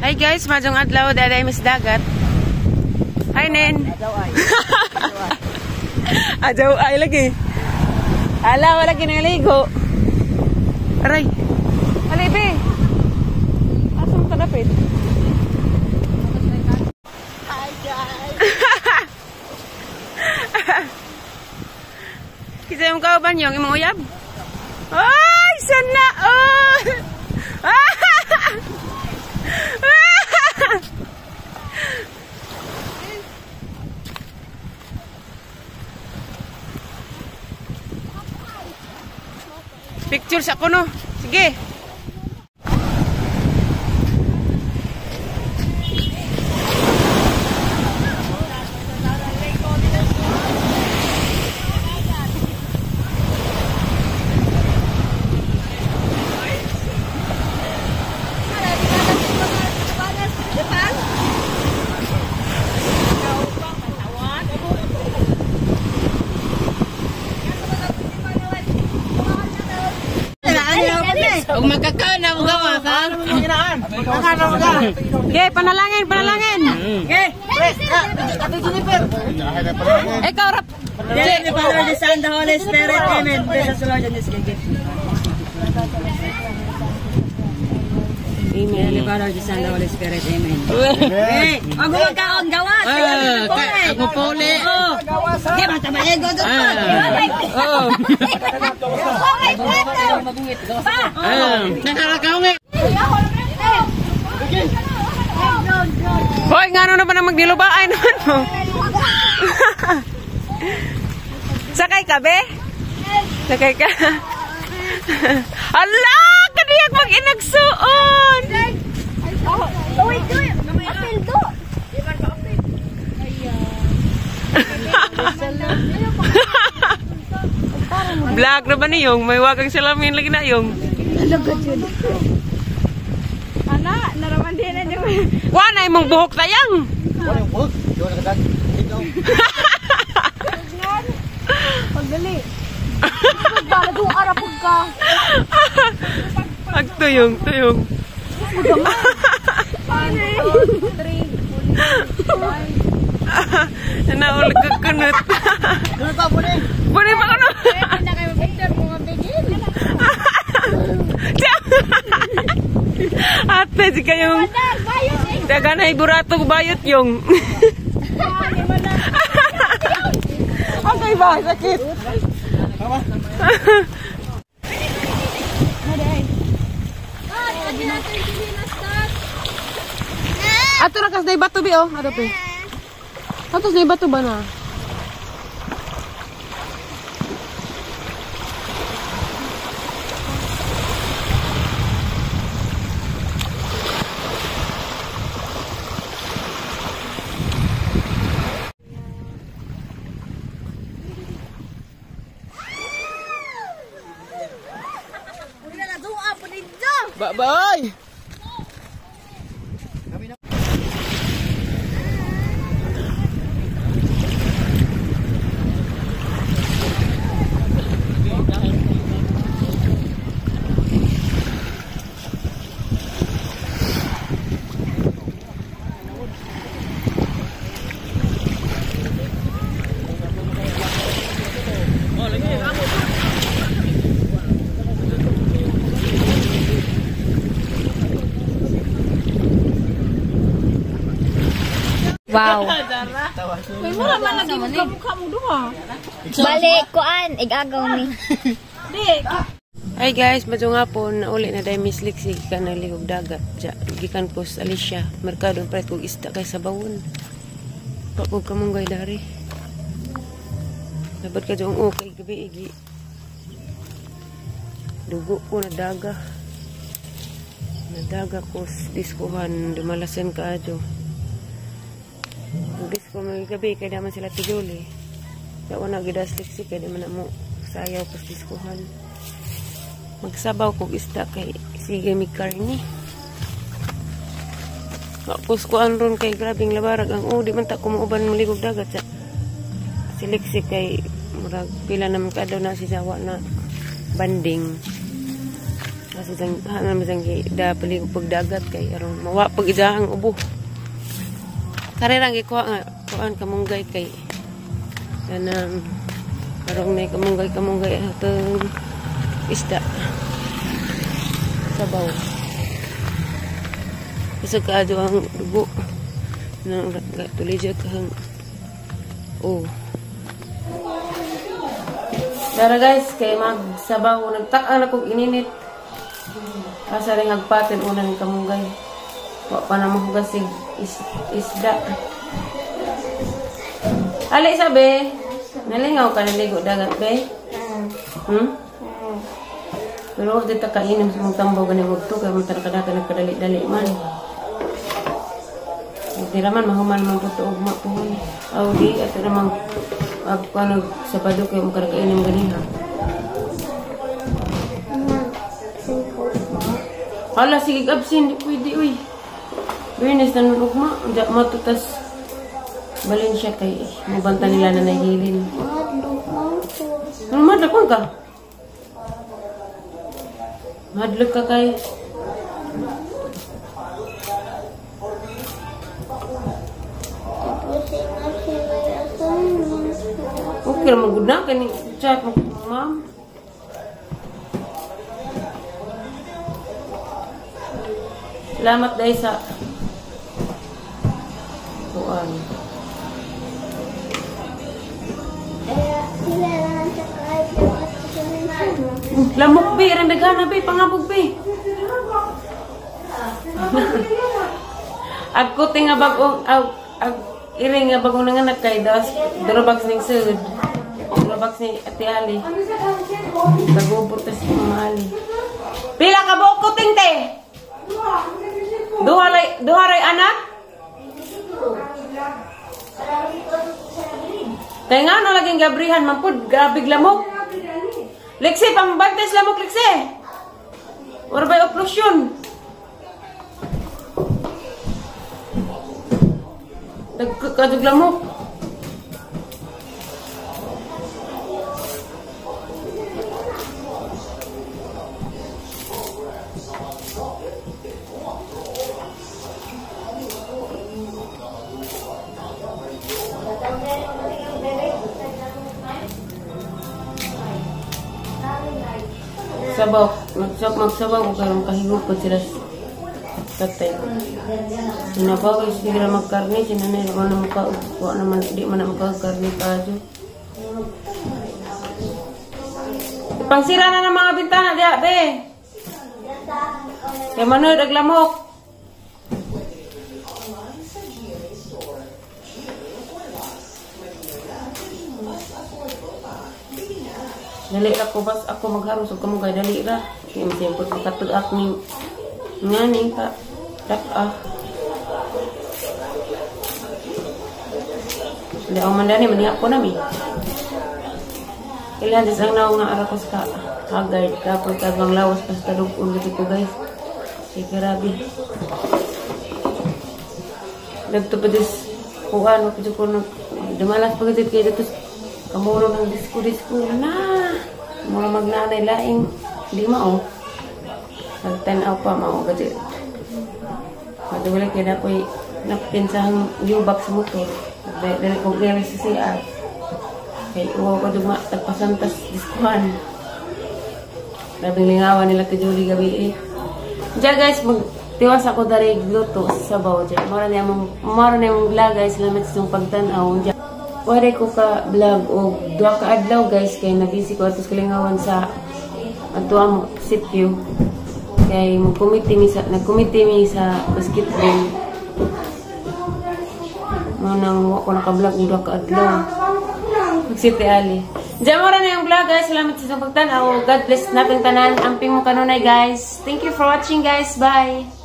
Hi guys, majong adlaw daday mis dagat. Hi Nen. Adyaw ay lagi. Ala wala ginaligo. Aray. Ali be. Asa mo kadapit? Hi guys. Kinsa imong kauban yung imong uyab? Ay, sana all. Picture sa kuno. Sige. Ug magkakaon na mo gawa ka. Okay, panalangin, panalangin. Okay. Ikaw rap. The Father, the Son, the Holy Spirit. Amen. Bless us, Lord, and this gift. Amen. The Father, the Son, the Holy Spirit. Amen. Okay. Ang magkaon gawas. Ako puli. Di ba tama ego do? Oh. Nakarakaw nga. Hoy, ngano na ba nang magnilubaan naman mo? Sakay ka, be? Sakay ka? Ala! Kaniyak mag-inagsuon! Vlog na ba niyong? May wagang salamin lagi na yung. Ana, naraman din na niyo. Wa na imong buhok tayang. Pagdali. Pagdali, arapog ka. Ag tuyong, tuyong. 1, 2, 3, 4, 5. Naulag ka kunot. Puni pa kuno. Na kayo picture mo nga bigil. Ate, di kayong daga na iburato bayot yung. Okay ba? Sakit. Ato ra kas na bato bi oh, ato pe. Ato na bato ba na? Bye-bye. Wow. May mura man lagi mukha mo duha. Balik kuan igagaw ni. Di. Hi guys, madyo nga po, nauli na dahil Miss Lexie, gikan na ligog dagat. Gikan ko sa Alicia, merkado ang palit kog isda kay sa bawon. Pakog kamunggay dari. Dapat ka dyan, okay, gabi, igi. Dugo ko, nadaga. Nadaga ko, diskuhan, dumalasan ka adyo. Disko may gabi, kaya naman sila tijuli. Dawa na gidas Lexie, kaya naman na mo sayaw ko sa diskuhan. Magsabaw kog isda kay sige mi karni. Tapos kuan ron kay grabing labarag ang di man ta kumuuban maligog dagat sa si Lexie kay murag pila naman ka daw na si sawa na banding. Kasi sang hanan man sang da paligo pagdagat kay aron mawa pag idahang ubo. Kare rang gikuha nga kuan kamunggay kay kanang karong nay kamunggay atong isda. Sabaw. Kasi kaadyo ang dugo. Nang tuloy dyan kahang oh. Tara guys, kay magsabaw. Nagtak-ang na kong ininit. Asa rin agpatin una ng kamunggay. Wa pa na mahugas isda. Ali sabi, nalingaw ka naligo dagat be? Pero huwag dito kainom sa mong tambaw gani huwag to. Kaya mong tarakadaka nagkadali-dali man. Hindi raman, mahuman man po ito ugma po. Aw di, ato namang pagkanog sa Sabado kayo makaragainom ganiha. Hala, sige, absent. Di pwede, uy. Bernes na nun ugma. Matutas. Balin siya kay mabanta nila na nahihilin. Ano, madlok ka? Madlok ka kay... Okay, magod na. Kani chat mo, ma'am. Salamat dahil sa kuan. Lamok bi, rendagana bi, pangabog bi. Agkuti nga bagong ag iring nga bagong nanganak kay das durabags ning sud. Durabags ni Ate Ali. Tagubot tas si Mama Ali. Pila ka buok kuting te? Duha ray anak? Kay nga no laging gabrihan man pud, grabe lamok. Liksi pambantes lamok liksi. Ora bay oklusyon. Nagkadug lamok. Sabaw, magsabaw ko karong kahigop sila tatay. Sinabaw ay sige ra magkarne, sinanay wa na maka wa naman di man na makakarne kaadyo. Pangsira na ng mga bintana diha be. Kay manood ag lamok. Dali ra ko bas ako magharos og kamugay dali ra. Kay masempot makatug-ak ni ngani ka dak-ah. Dali ako man dani maniha ko nami. Kailan dis ang naong nga ara ko sa haggard kapoy kagbang lawas basta dug-on gid ko guys. Kay grabe. Nagto pa dis kuan ko ko dumalas pa gid kay dito kamuro ng disko-disko na. Mura magnanay laing di mao. Nagtan-aw pa mao gid. Madugay kay na koy napin sa U-box motor. Dali ko gere sa CR. Kay uwaw ko dugma tagpasantas diskuhan. Grabing lingawan nila kay Julie gabi eh. Diya guys, magtiwas ako dari luto sa sabaw diya. Mora na yung vlog guys. Salamat sa inyong pagtan-aw. Wala ko ka vlog o duha ka adlaw guys kay nabisi ko atos kalingawan sa ato amo sitio. Kay magkomite mi sa nagkomite mi sa basketball. Mo nang wa ko naka-vlog og duha ka adlaw. Magsiti ali. Diyan mo na yung vlog guys. Salamat sa inyong pagtan-aw. God bless nating tanan. Amping mo kanunay guys. Thank you for watching guys. Bye.